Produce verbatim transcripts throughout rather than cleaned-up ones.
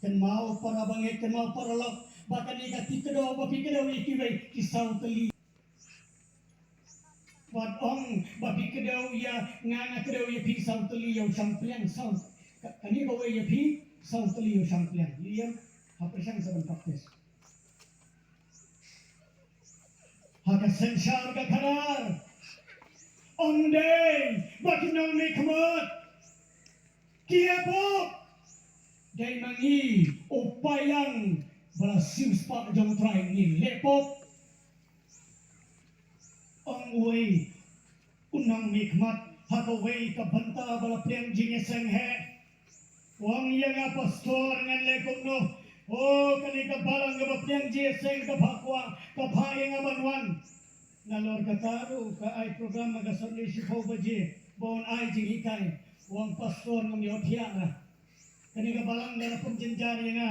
Kynmaw para bangeit, kynmaw para lok, ba kane ka ti kdew, ba phi kdew ïa kiwei ki saw tylli. Wat ong ba phi kdew ïa nga, nga kdew ïa phi saw tylli ïa u shang pliang saw. Ka-, kane kawei ïa phi saw tylli ïa u shang pliang. Ïa, ha pyrshang sa ban practice. Ha ka synshar ka khadar. Ym dei ba ki nongmihkhmat ki leh pop. Dei ma ngi u paidlang ba la siewspah jong U Trai ngi leh pop. Ong uwei u nongmihkhmat ha kawei ka bynta ba la pliang jingïaseng heh. Ong ïa nga, Pastor, ngan leh kumno? O, kane ka balang kaba pliang jingïaseng ka phah kwah, ka phah ïa nga ban wan. Nalor kata ruh ka ai program ha ka Sunday shiphew baje ba un ai jinghikai. Ong, Pastor, ngam ïohthiah ra. Kane ka balang ka la pynjynjar ïa nga.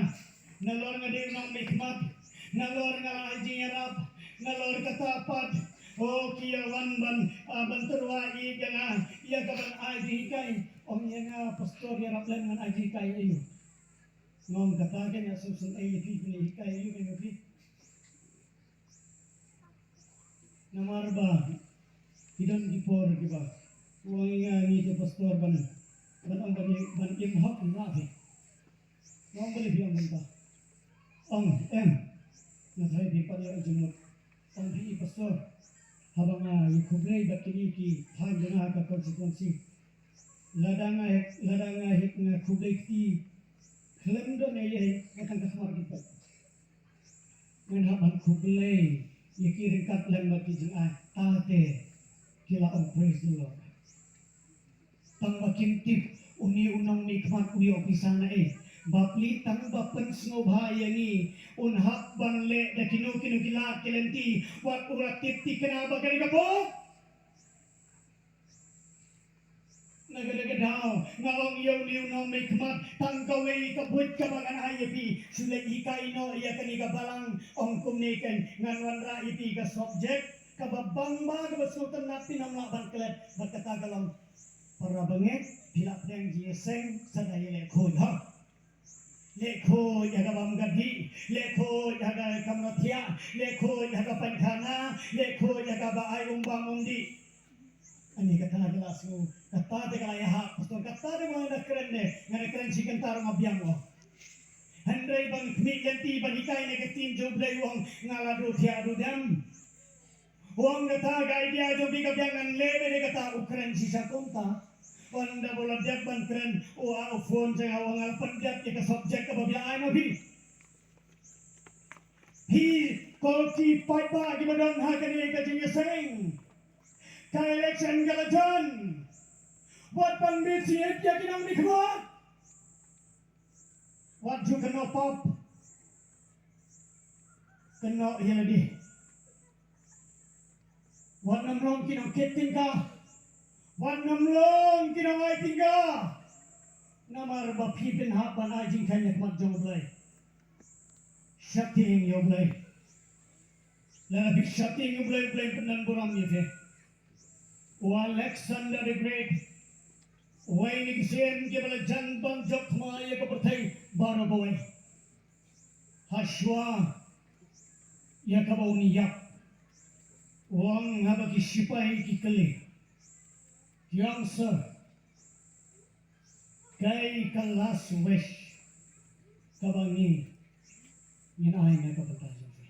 Nalor nga dei u nongmihkhmat. Nalor nga la ai jingïarap. Nalor kata pat, o, ki ïa wan ban, ah, ban tyrwa ïa nga ïa ka ban ai jinghikai. Ong ïa nga, Pastor, ïarap lem ngan ai jinghikai ïa u. Nga ong, kata kein nga sngewsynei ïa phi, phin hikai ïa u kein ïa phi. Namar ba ki don ki por kiba u ong ïa ngi ki pastor ban, ban ong ban, ban im hok na phi. Nga ong, balei phi ong kumta? Ong, em, nga tharai phi pat ïa u jingmut. Ong phi, i pastor, haba nga ïakhublei bad kine ki thaiñ jong nga ha ka constituency, lada nga, lada nga heh nga khublei kti, khlem don ei ei, nga tang ka khmat ki pat. Ngan hap ban khublei ïa ki ryngkat lem bad ki jingai, ta te ki la ong, "Praise the Lord." Tang ba kim tip une u nongmihkhmat u ïoh pisa na ei. Bad lei tang ba pynsngewbha ïa ngi, un hap ban leh da kino kino ki lad ki lynti, wat u la tip thikna ba kane ka pop. Na kata ka daw nga ong ïa une u nongmihkhmat, tang kawei ka buit kaba ngan ai ïa phi, shu leit hikai noh ïa kane ka balang, ong kumne kein, ngan wanrah ïa phi ka subject kaba bang ba kaba sngewtynnat phin ym lah ban klet, bad kata ka long, para bangeit, phi la pdiang jingïaseng, sa da ïaleh khuid ha. Leh khuid ha ka bam ka dih, leh khuid ha ka kamra thiah, leh khuid ha ka paikhana, leh khuid ha kaba ai um bam um dih. Ani kata ka la sngew, kata te ka la ïahap, pastor, kata te nga da kren ne, nga da kren shi kynta ruh nga biang, oh. Hynrei ban khmih lynti ban hikai ne ka ktien jong U Blei, u ong nga la duh thiah duh dem. U ong kata ka idea jong phi ka biang, ngan leh beit ïa kata, u kren shisha kumta. Ynda ba u la dep ban kren, u ong, u phone jong nga, u ong nga la pyndep ïa ka subject kaba phi la ai ma phi. Phi ko ki paidbah kiba don ha kane ka jingïaseng. Ka election ka la jan. Wat ban bit ïa ki nongmihkhmat. Wat ju kynnoh pop. Kynnoh ïa lade. Wat nym long ki nongkit tyngka. Wat nym long ki nongai tyngka. Namar ba phi phin hap ban ai jingkheiñ na khmat jong U Blei. Sheptieng ïa U Blei. Lada phi sheptieng ïa U Blei, U Blei un pyndonburom ïa phi. U Alexander the Great, uwei na ki sien kiba la jan ban jop thma ïa ka pyrthei baroh kawei. Hashwa ïa kaba un ïap, u ong haba ki shipai ki kylli, ki ong, "Sir, kaei ka last wish kaba ngi, ngin ai na ka bynta jong phi?"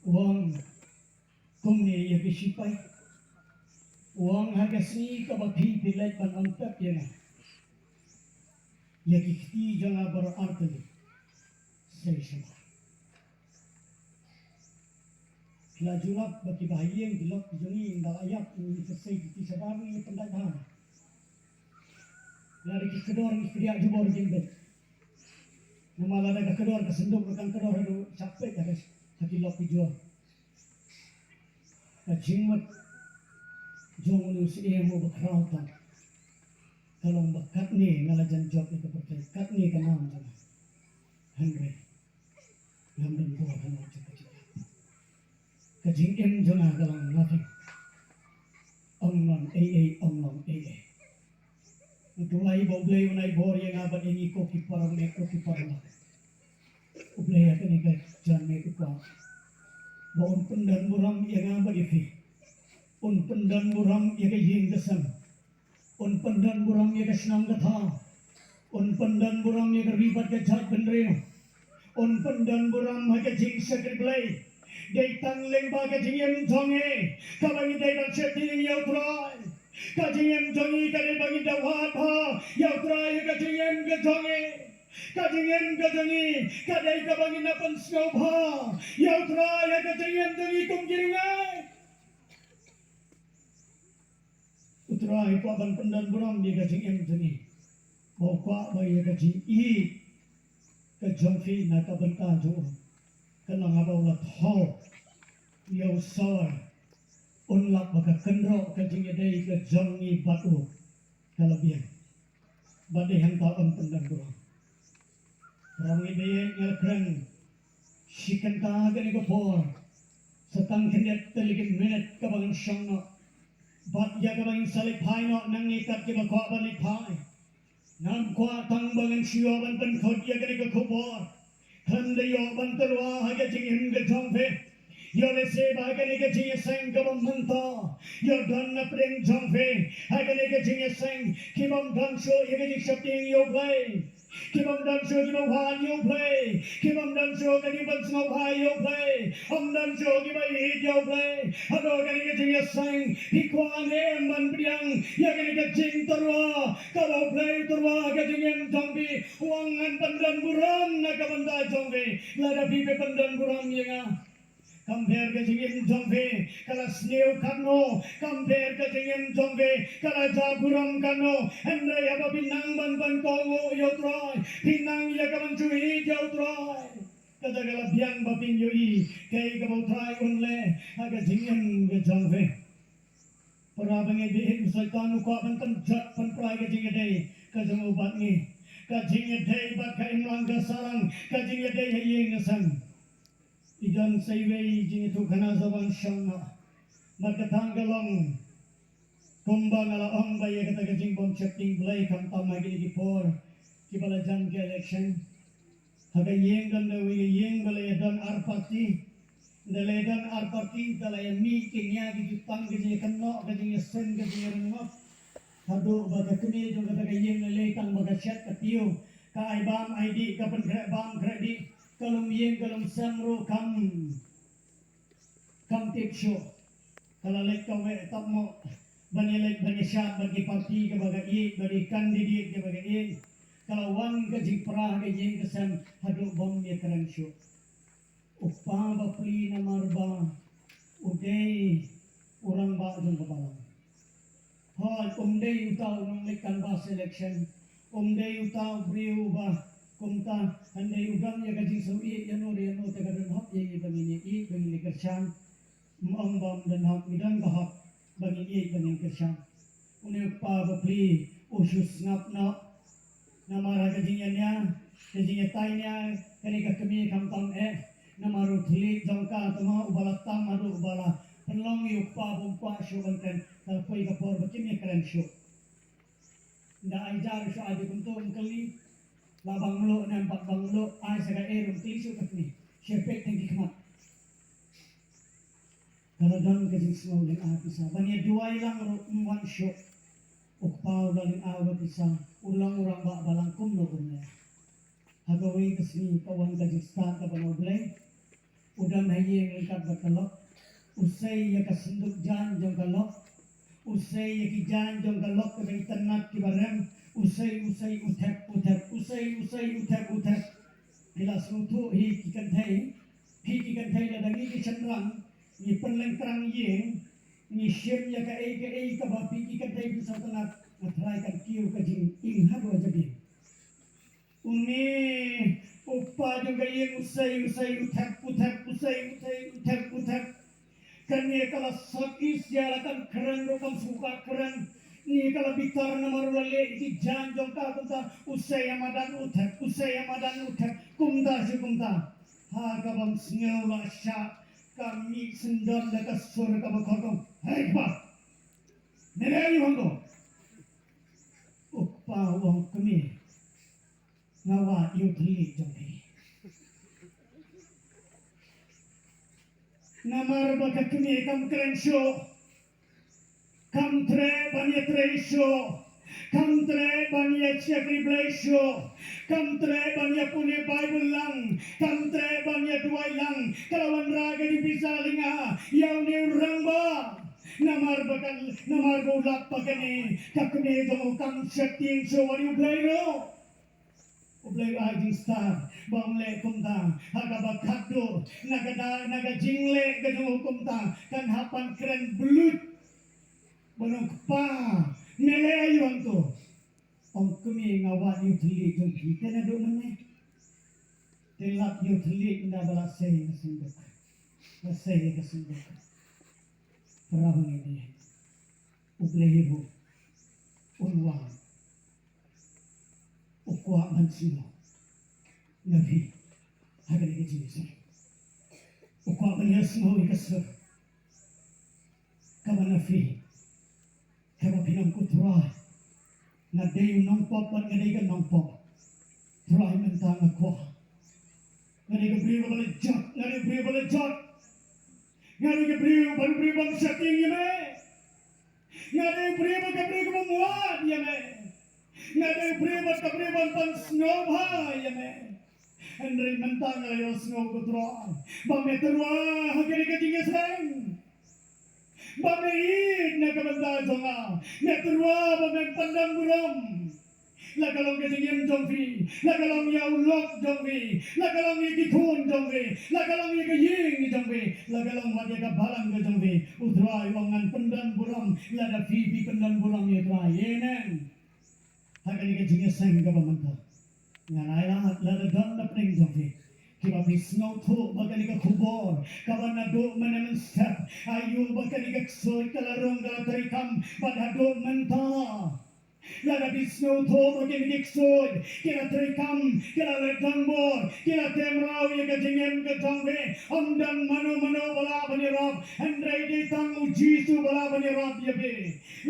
U ong kumne ïa ki shipai, u ong, "Ha ka sngi kaba phi phi leit ban ong pep ïa nga, ïa ki kti jong nga baroh artylli, sei sha mar." Ki la ju lap ba kiba ha ïing ki lok ki jong ngi, ynda la ïap ngi sa sei ki kti shabar, ngi pyndait bha. Lada ki kdor ngi pdiah jubor jingpeit. Namar lada ka kdor ka synduk ka kan kdor haduh shah peit ha ki lok ki jor. Ka jingmut jong une u syiem uba khraw tam ka long ba katne nga la jan jop ïa ka pyrthei, katne ka nam jong nga. Hynrei ngam don bor haduh jong ka jingim. Ka jingim jong nga ka long nothing. Ym long ei ei, ym long ei ei. Duwai ba U Blei un ai bor ïa nga bad ïa ngi ko ki para bangeit ko ki para bangla. U Blei ha kane ka janmiet u kwah ba un pyndonburom ïa nga bad ïa phi. Un pyndonburom ïa ka ïing ka sem. Un pyndonburom ïa ka shnong ka thaw. Un pyndonburom ïa ka ri bad ka jaitbynriew. Un pyndonburom ha ka jingshakri Blei. Dei tang lyngba ka jingim jong ngi kaba ngi dei ban sheptieng ïa U Trai. Ka jingim jong ngi ka dei ba ngin da wad bha ïa U Trai ha ka jingim ka jong ngi. Ka jingim ka jong ngi ka dei kaba ngin da pynsngewbha ïa U Trai ha ka jingim jong ngi kum ki riewngeit. U Trai u kwah ban pyndonburom ïa ka jingim jong ngi. Ba u kwah ba ïa ka jingïeit ka jong phi na ka bynta jong u, ka long haba u la thoh ïa u sor, un lap ba ka kynroh ka jingïadei ka jong ngi bad u ka la biang. Bad dei hangta un pyndonburom. Para bangeit, nga la kren shi kynta kane ka por, sa tang khyndiat tylli ki minit kaba ngan shong noh bad ïa kaba ngin sa leit phai noh nangne kat kiba kwah ban leit phai. Ngam kwah tang ba ngan shu ïoh ban pynkut ïa kane ka khubor, khlem da ïoh ban tyrwa ha ka jingim ka jong phi. Ïoh lehse ba ha kane ka jingïaseng kaba mynta ïoh don na pdeng jong phi, ha kane ka jingïaseng ki bym don shuh ïa ka jingsheptieng ïa U Blei, ki bym don shuh kiba wad ïa U Blei, ki bym don shuh ka jingpynsngewbha ïa U Blei, ym don shuh kiba ïeit ïa U Blei. Hato kane ka jingïaseng phi kwah ne em ban pdiang ïa kane ka jingtyrwa kaba U Blei u tyrwa ha ka jingim jong phi? U ong ngan pyndonburom na ka bynta jong phi. Lada phi phi pyndonburom ïa nga, kam pher ka jingim jong phi ka la sniew katno, kam pher ka jingim jong phi ka la jaburom katno, hynrei haba phi nang ban, ban kohnguh ïa U Trai, phi nang ïa ka ban shu ïeit ïa U Trai, kata ka la biang ba phin ïohi kaei kaba U Trai un leh ha ka jingim ka jong phi. Para bangeit, ba u Soitan u kwah ban pynjot pynpra ïa ka jingïadei ka jong u bad ngi, ka jingïadei bad ka imlang ka sahlang, ka jingïadei ha ïing ha sem. I don sa iwei i jingïathuhkhana sa ban shong noh. Bad kata ka long kumba nga la ong ba ïa kata ka jingbym sheptieng Blei khamtam ha kine ki por kiba la jan ka election. Ha ka ïing don da iwei ka ïing ba la ïa don ar party. Da la ïa don ar party, da la ïa mih ki nia ki jutang, ka jingïakynnoh, ka jingïaseng, ka jingïarangop. Haduh ba ka kmie jong kata ka ïing la lei tang ba ka shet ka tiew, ka ai bam ai dih, ka pynkhreh bam khreh dih, ka lum ïing ka lum sem ruh kam, kam tip shuh. Ka la leit kawei tap mo ban ïaleit ban ïashad bad ki party kaba ka ïeit, bad ki candidate kaba ka ïeit. Ka la wan ka jingpra ha ka ïing ka sem haduh bym ïakren shuh. U kpa bapli namar ba u dei u rangbah jong ka balang. Hooid, um dei uta u nongleit canvass election, um dei uta u briew uba kumta, hynrei u don ïa ka jingsngewïeit ïano re ïano te ka don hok ïa ngi ba ngin ïeit ba ngin ïa kyrshan. Ym ong ba ym don hok, ngi don ka hok ba ngin ïeit ba ngin kyrshan. Une u kpa bapli u shu sngap noh. Namar ha ka jingïania, ka jingïatai nia kane ka kmie khamtam eh. Namar u thylliej jong ka tang ma uba la tam haduh uba la pynlong ïa u kpa bym kwah shuh ban kren. Ka la poi ka por ba kim ïakren shuh. Nda ai jar shuh, ai kumto, ym kylli. La bang mluh ne ym pat bang mluh, ai sa ka er, ym kylli shuh katne. Shu peit tang ki khmat. Ka la don ka jingsngew lynga pisa. Ban ïa duwai lang ruh ym wan shuh. U kpa u la lynga u la pisa. U long u rangbah balang kumno kumne. Ha kawei ka sngi ka wan ka jingstad kaba na U Blei. U don ha ïing ryngkat bad ka lok. U sei ïa ka synduk jaiñ jong ka lok. U sei ïa ki jaiñ jong ka lok kiba itynnat kiba rem. U sei, u sei, u thep, u thep, u sei, u sei, u thep, u thep. Phi la sngewthuh hi ki kynthei, phi ki kynthei, lada ngi ki shynrang ngi pynlyngkrang ïing, ngi shim ïa kaei kaei kaba phi ki kynthei phi sngewtynnat, nga tharai kan kiew ka jingim haduh jabieng. Une u kpa jong ka ïing u sei, u sei, u thep, u thep, u sei, u sei, u thep, u thep. Kane ka la sot is ïa la kan kren ruh kam sngewbha kren. Ni ka la bitar namar u la leh ïa ki jaiñ jong ka kumta, u sei ïa madan u thep, u sei ïa madan u thep, kumta shi kumta. Ha kaba ym sngew la shah ka mih syndon da ka sur kaba khorkong. Hei kpa! Me leh aïu hangto? U Pa u ong, kmie, nga wad ïa u thylliej jong phi. Namar ba ka kmie kam kren shuh. Kam treh ban ïatrei shuh. Kam treh ban ïa shakri Blei shuh. Kam treh ban ïa pule Baibl lang. Kam treh ban ïa duwai lang. Ka la wanrah ka jingpisa lynga ïa une u rangbah. Namar ba kan, namar ba u lap ba kane ka kmie jong u kam sheptieng shuh wat ïa u Blei ruh. U Blei u ai jingstad ba un leh kumta. Ha kaba khatduh na ka da, na ka jingleh ka jong u kumta, kan hap ban kren bluit. Ban ong, kpa, me leh aïu hangto? Ong, kmie, nga wad ïa u thylliej jong phi. Te naduh mynne? Te lap ïa u thylliej ynda ba la sei ka synduk. La sei ka synduk. Para bangeit, U Blei ruh un wan. U kwah ban sngewthuh na phi ha kane ka jingïaseng. U kwah ban ïasngewthuh ïa ka sur kaba na phi, kaba phin ong, ko Trai, nga dei u nongpop bad nga dei ka nongpop. Trai, mynta nga kwah. Nga dei ka briew kaba la jot, nga dei u briew ba la jot. Nga dei ka briew, ba u briew bym sheptieng ïa me. Nga dei u briew, ba ka briew kaba ym wad ïa me. Nga dei u briew, ba ka briew bym pansngewbha ïa me. Hynrei mynta nga la ïohsngew, ko Trai, ba me tyrwa ha kane ka jingïaseng. Ba me ïeit na ka bynta jong nga. Me tyrwa ba me pyndonburom. La ka long ka jingim jong phi, la ka long ïa u lok jong phi, la ka long ïa ki khun jong phi, la ka long ïa ka ïing jong phi, la ka long wat ïa ka balang ka jong phi. U Trai u ong ngan pyndonburom, lada phi, phi pyndonburom ïa u Trai. Amen. Ha kane ka jingïaseng kaba mynta, ngan ailad lada don na pdeng jong phi kiba phi sngewthuh ba kane ka khubor kaba naduh mynne mynstep, aïu ba kane ka ksuid ka la rung, ka la treikam bad haduh mynta. Lada phi sngewthuh ba kine ki ksuid ki la treikam, ki la leh donbor, ki la temraw ïa ka jingim ka jong phi, ym don mano mano ba lah ban ïarap, hynrei dei tang U Jisu ba lah ban ïarap ïa phi.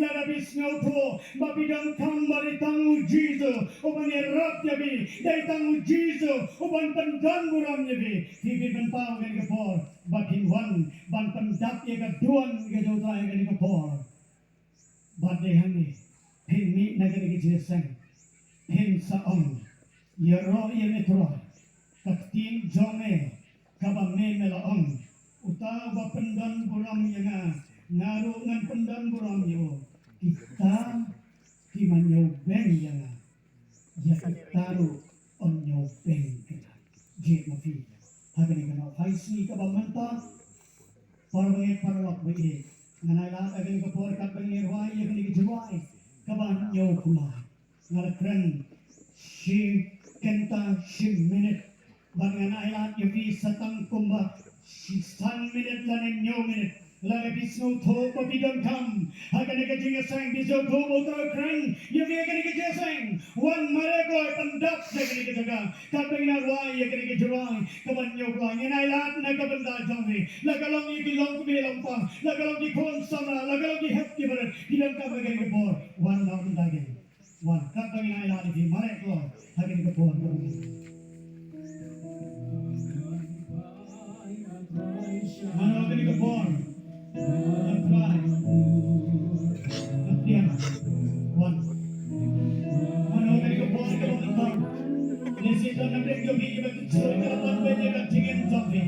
Lada phi sngewthuh ba phi donkam ba dei tang U Jisu uban ïarap ïa phi, dei tang U Jisu uban pyndonburom ïa phi, phi, phi pynpaw kane ka por ba phin wan ban pyndap ïa ka duwan ka jong U Trai ha kane ka por. Bad dei hangne phin mih na kane ka jingïaseng, phin sa ong, ïaroh ïa me Trai, ka ktien jong me kaba me, me la ong, uta uba pyndonburom ïa nga, nga ruh ngan pyndonburom ïa u. Kita kiba ñiewbeiñ ïa nga, ïa kita ruh yn ñiewbeiñ ïa nga. Jied ma phi ha kane ka nongai sngi kaba mynta. Para bangeit, para lok ba ïeit, ngan ailad ha kane ka por katba ngi rwai ïa kane ka jingrwai kaba hynñiew phew lai. Nga la kren shi kynta shi minit, bad ngan ailad ïa phi sa tang kumba shi san minit lane hynñiew minit. Lada phi sngewthuh ba phi donkam ha kane ka jingïaseng, phi sngewthuh ba U Trai u kren ïa phi ha kane ka jingïaseng, wan mareh kloi, pyndap da kane ka jaka. Katba ngi nang rwai ïa kane ka jingrwai kaba hynñiew phew lai, ngan ailad na ka bynta jong phi. La ka long ïa ki longkmie longpa, la ka long ki khun samla, la ka long ki hep ki barit, phi donkam ha kane ka por, wan na ka bynta jong phi. Wan, katba ngi nang ailad ïa phi, mareh kloi ha kane ka por. Mano kane ka por? Ngan try. Ngan pdiang. Wan. Mano kane ka por kaba mynta? Lehse don na pdeng jong phi kiba kynsoh, ka la ban beiñ ïa ka jingim jong phi.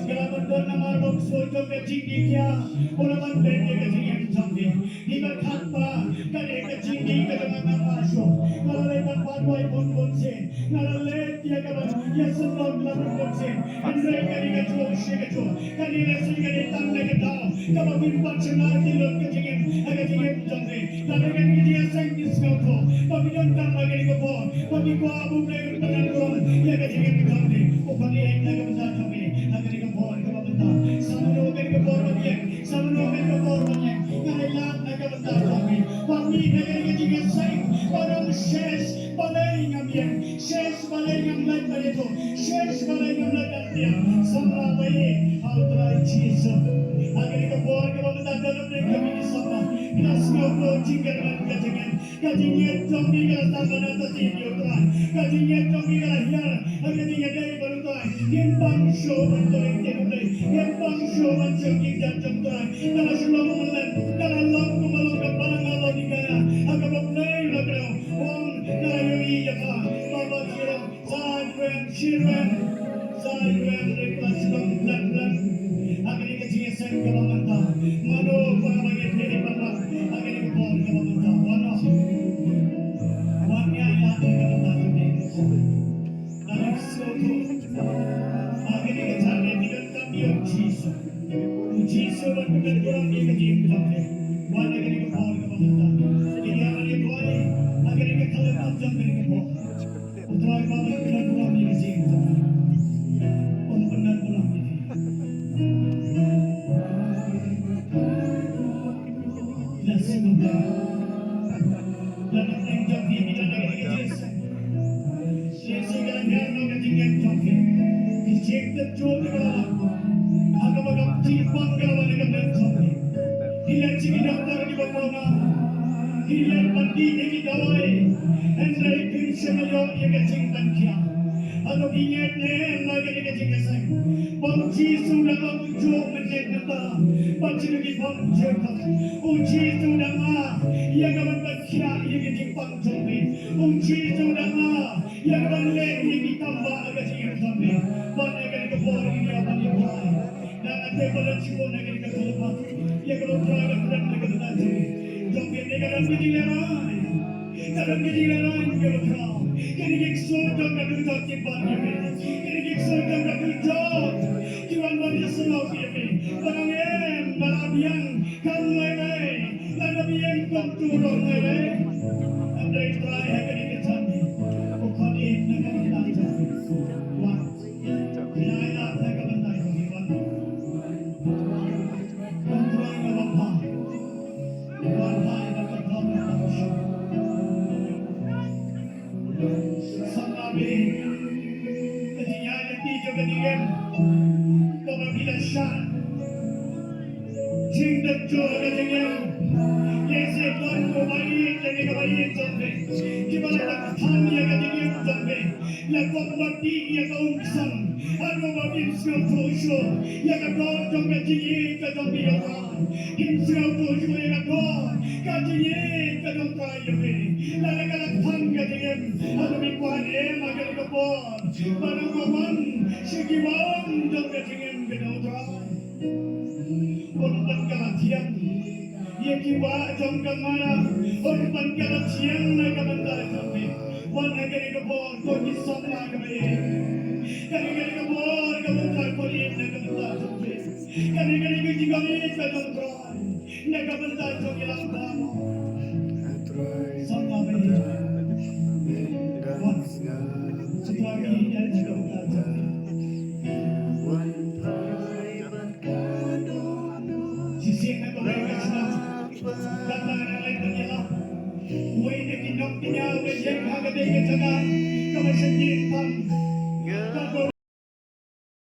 Ka la ban don namar ba u ksuid jong ka jingdih kiad u la ban beiñ ïa ka jingim jong phi. Kiba khatduh ka dei ka jingdih ka jong nga, nga la shu, nga la leit ban pynduwai bun bun sien. Nga la leit ïa kaba ïa sngewthuh la bun bun sien. Hynrei kane ka juh shi ka juh, kane lehse ka dei tang na ka daw kaba phin pat shna ki lut ka jingim ha ka jingim jong phi. Lada kane ka jingïaseng phi sngewthuh ba phi donkam ha kane ka por, ba phi kwah ba U Blei un pynlong ïa ka jingim jong phi, u pan ïa na ka bynta jong phi ha kane ka por kaba mynta. Sa mano kane ka por ba ïeng, sa mano kane ka por ba ïeng, ngan ailad na ka bynta jong phi. Ba phi na kane ka jingïaseng ba dang shes balei ngam ïeng, shes balei ngam leit ban ïathuh, shes balei ngam leit ban pdiang. Samla bha ïa U Trai Jisu. Ha kane ka por kaba mynta, don na pdeng jong phi ki samla, Ka sngewthuh jingkyrmen ka jingngeit, ka jingngeit jong ki ka la tang ban ïa ka jingïeit U Trai, ka jingngeit jong ki ka la hiar ha ka jingïadei bad U Trai. Ngim pang shuh ban kyrpad ïa U Blei, ngim pang shuh ban shong ki jait jong U Trai. Ka la shu long kumba long, ka la long kumba long ka balang ngalor ki kaya ha kaba U Blei u la kdew. Ong ka la ïohi ïa ka ba ba jyrong. Sa ïohi, sa ïohi, ïa ka shlong blan blan. Ha kane ka jingïaseng kaba mynta, mano ba ba ïa phi ban wan ha kane ka por kaba mynta? Wan noh. Wan ïa ïa ka kaba mynta. Ka la sngewthuh. Ha kane ka jingïaseng kaba mynta, ïa U Jisu. U Jisu ban pyndonkam ïa ka jingïaseng. Wan ha kane ka por kaba mynta. Ïa kane ka por, ha kane ka khyllipmat jong kane ka por. U Trai ba un pyndonkam ïa ka jingïaseng. Un pyndonkam ïa ka jingïaseng. Ïa sngewbha. Ïa ka jingïaseng. Shisha ka la ïa ka jingïaseng jong phi. Ki jingtip jong phi ka la. Ha kaba ka jingpang ka la wan ha ka bynta jong phi. Ki leit sha ki doktor kiba pawnam. Ki leit ban dih ïa ki dawai. Hynrei kim shym ïoh ïa ka jingpang khia. Hato ki ngeit ne em ïa kane ka jingïaseng? Ba U Jisu u dang long ujuh mynne mynta bad sha ki phong Jakob. U Jisu u dang ai ïa ka ban pang khia ïa ka jingpang jong phi. U Jisu u dang ai ïa ka ban leh ïa ki kam ba ha ka jingim jong phi. Bad ha kane ka por ngi ïa ban ïa bai. Nang ïa ka ban leh shibun ha kane ka khyllipmat. Ïa ka ban trai ka ban leh ka ban leh jong phi. Jong phi ne ka dang ka jingïalehkai. Ka dang ka jingïalehkai ka ban trai. Kine ki ksuid jong ka dujok ki ban ïa phi. Kine ki ksuid jong ka dujok ki wan ban ïasnoh ïa phi. Ba dang em ba la biang kam lai lai. La biang kumtu ruh lai lai. Hynrei Trai ha kane ka jingim. U khot ïa na ka ban leh jong phi. Wan. Jingtip jong ka jingim. Lehse don kiba ïeit, lane kaba ïeit jong phi. Kiba la tang kham ïa ka jingim jong phi. La kwah ban dih ïa ka umsang. Haduh ba kim sngewthuh shuh ïa ka doh jong ka jingïeit ka jong phi ïa U Trai. Kim sngewthuh shuh ïa ka doh ka jingïeit ka jong U Trai ïa phi. Lada ka la kham ka jingim. Haduh ba kwah em ha kane ka por. Ba dang ba wan sha ki bam jong ka jingim ka jong U Trai. Un pynkylla thiang ïa ki wah jong ka Mara, un pynkylla thiang na ka bynta jong phi. Wan ha kane ka por ko ki samla kaba ïeit. Kane, kane ka por kaba U Trai u ïeit na ka bynta jong phi. Kane, kane ka jingïeit ka jong U Trai na ka bynta jong ki lang ba. Samla ba ïeit. Wan. Shisien na ka bynta jong ka jingïalap. Uwei na ki nongkñia uba ïeng ha katei ka jaka kaba shakri tam.